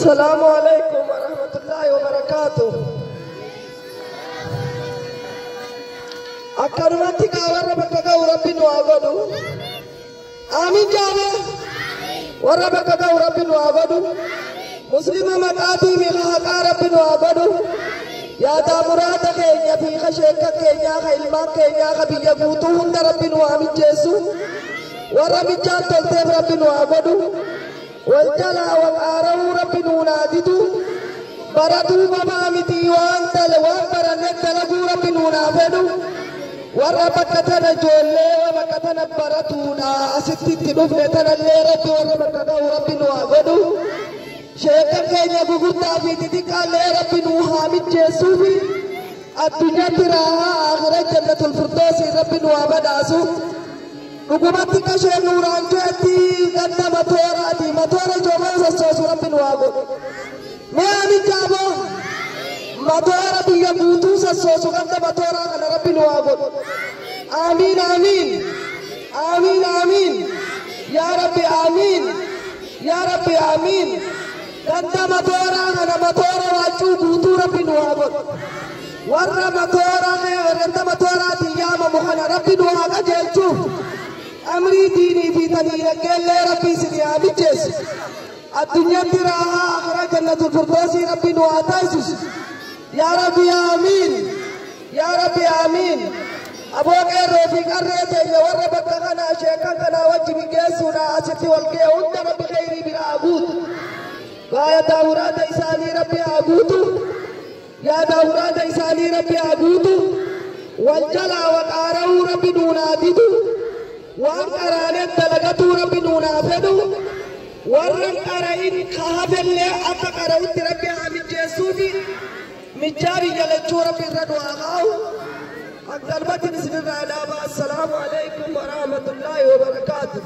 Assalaamu alaikum warahmatullaahi wabarakaatu. Akkanumatti kaa warra bakka ga'u Rabbi nu haa godhu. Aamin jaame. Warra bakka ga'u Rabbi nu haa godhu. Muslima maqaatii fi haqaa Rabbi nu haa godhu. Yaadaa muraada keenya fi ka sheekka keenyaa, ka ilmaan keenyaa, ka biyya guutuu hunda Rabbi nu haa mijjeessu. Warra mijjaan tolteef Rabbi nu haa godhu. Wal jalaa wal aarawuu Rabbi nuu naa didu. Baratuu qomaa miti, waan dale waan baranne dalaguu Rabbi nuu naa fedhu. Warra bakka tana ijoollee bakka tana baratuudha asitti itti dhufne tanallee Rabbi warra bakka ga'u Rabbi nu haa godhu. Sheekan keenya gugurdaa fi xixiqqaallee Rabbi nuu haa mijjeessuufi addunyaatti raahaa, aakhira jannatul firdoosii Rabbi nu haa badhaasu. Dhugumatti qasheen nuuraan jeetti ganda matooraati, matoora ijoollee sossoosu Rabbi nu haa godhu. Mee amiin jaaboo. Matoora biyya guutuu sossoosu ganda matooraa kana Rabbi nu haa godhu. Aamiin, aamiin. Aamiin, aamiin. Yaa Rabbi, aamiin. Yaa Rabbi, aamiin. Ganda matooraa kana matoora waacuu guutuu Rabbi nu haa godhu. Warra matoora ganda matooraatiin yaamamu kana Rabbi nu haa qajeelchuuf. Amrii diinii fi taniinaggeellee Rabbi isin haa mijjeessu. Addunyaatti raahaa, akhira jannatul firdoosii Rabbi nu haa taasisu. Yaa Rabbi, aamiin. Yaa Rabbi, aamiin. Aboo qeerroo fi qarree teenya warra bakka kanaa sheekan kanaa wajji geessuudha asitti wal ga'e hunda Rabbi khayrii bira haa guutu. Yaada muraada isaanii Rabbi haa guutu. Yaada muraada isaanii Rabbi haa guutu. Wal jalaa waqaarawuu Rabbi nuunaa didu. Waan qaraaneen dalagatuu Rabbi nuunaa fedhu. Warra qara'in ka hafellee akka qara'utti Rabbi haa mijjeessuufi mijjaa biyya lachuu Rabbi irra nu haa kaa'u. Akkanumatti isinirraa dhaaba. Assalaamu alaikum warahmatullaahi wabarakaatu.